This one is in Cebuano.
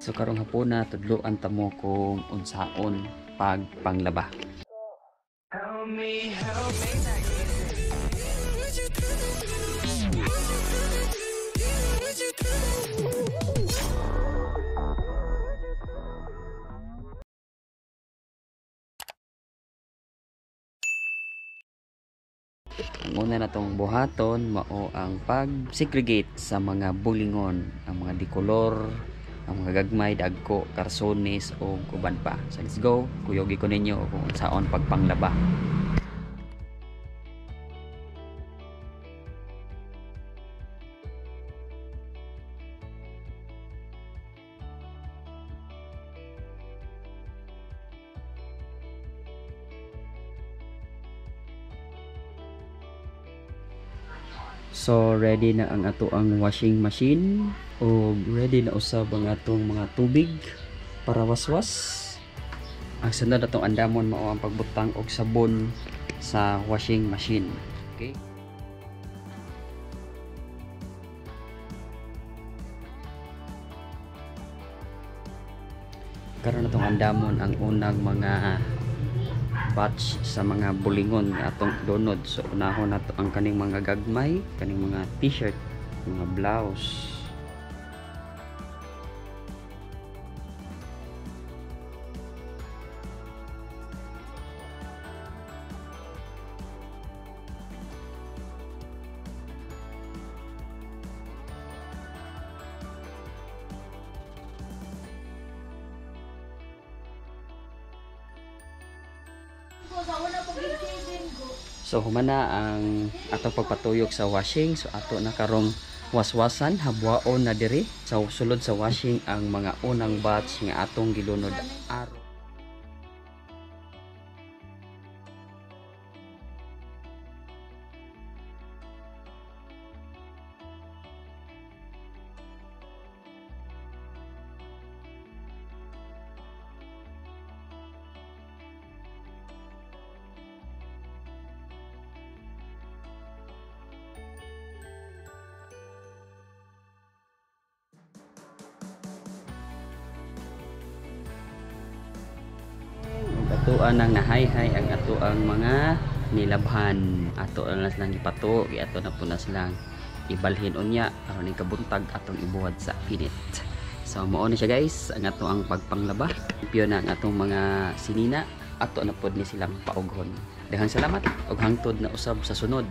So karong hapuna tudloan ta mo kung unsaon pagpanglaba. Help me, help me. Ang una na tong buhaton mao ang pag-segregate sa mga bulingon, ang mga dikolor, ang mga gagmay, dagko, karsones o uban pa. So let's go, kuyogi ko ninyo kung unsaon pagpanglaba. So ready na ang ato ang washing machine o ready na usab ang atong mga tubig para waswas. Ang sunod atong andamon mao ang pagbutang og sabon sa washing machine. Okay? Karon atong andamon ang unang mga batch sa mga bulingon nga atong dunod. So unahon nato ang kaning mga gagmay, kaning mga t-shirt, mga blouse. So humana ang atong pagpatuyok sa washing. So ato na karong waswasan, habwaon na diri sa sulod sa washing ang mga unang batch nga atong gilunod aron. Atoa nang nahayhay ang ato ang mga nilabhan. Ato na silang ipato, ato na po na silang ibalhin unya aron ikabuntag atong ibuhat sa init. So mao na siya guys ang ato ang pagpanglaba. Limpyo na ang atong mga sinina, ato na pod ni silang paughon. Daghang salamat ug hangtod na usab sa sunod.